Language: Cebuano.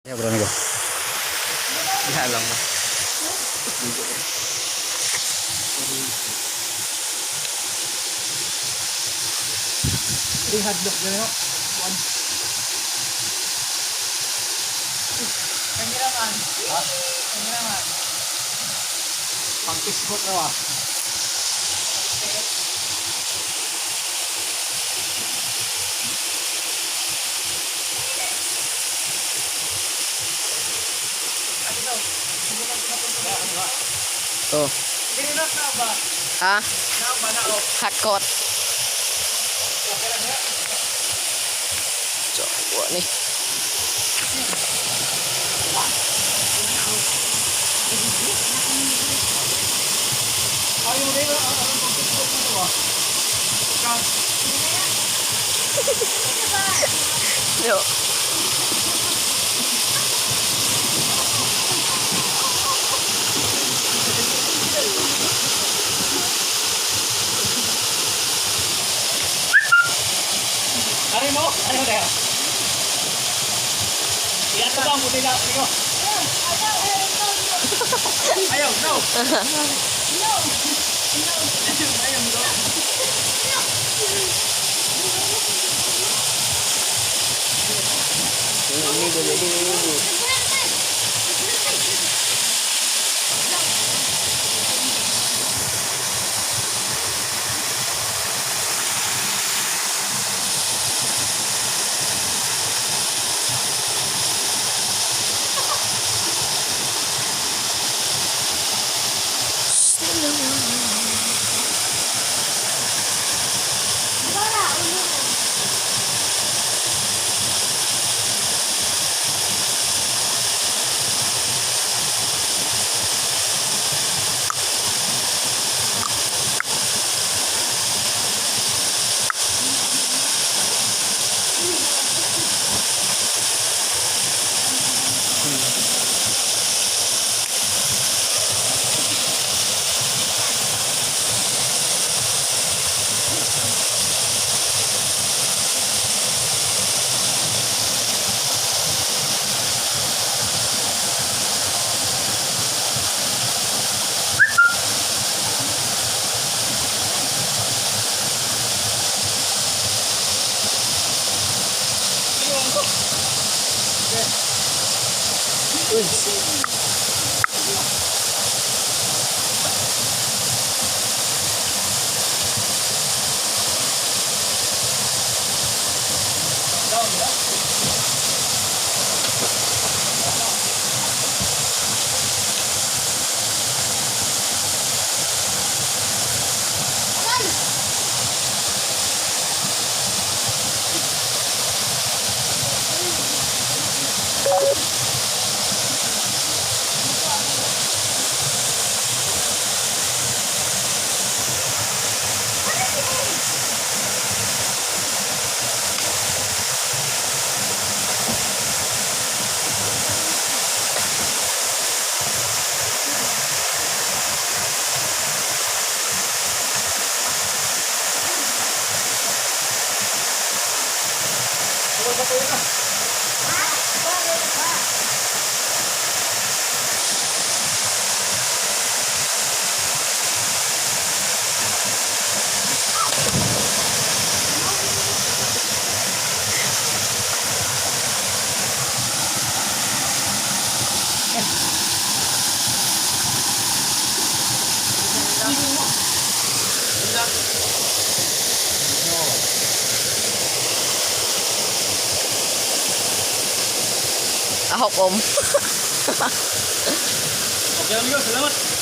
Yeah, bro, amigo. Diha lang ba? Di hadlok gani ho. One. Kameraman. Ha? Kameraman. Pang-isgot na wa. Ano daw? Hindi na pinapunta. Oh. Hindi na na ba? Ha? Na ba na oh. Hakot. Jawa ni. Ayaw mo dito, ang pang-isgot na wa. Ikaw. Yo. Ano mo? Ano tayo? Iyato ba ang butila, amigo? Ayaw, no! No. Ayaw, no! Amigo, jadi amigo. Uy. Ahok om. Okay, amigo, salamat.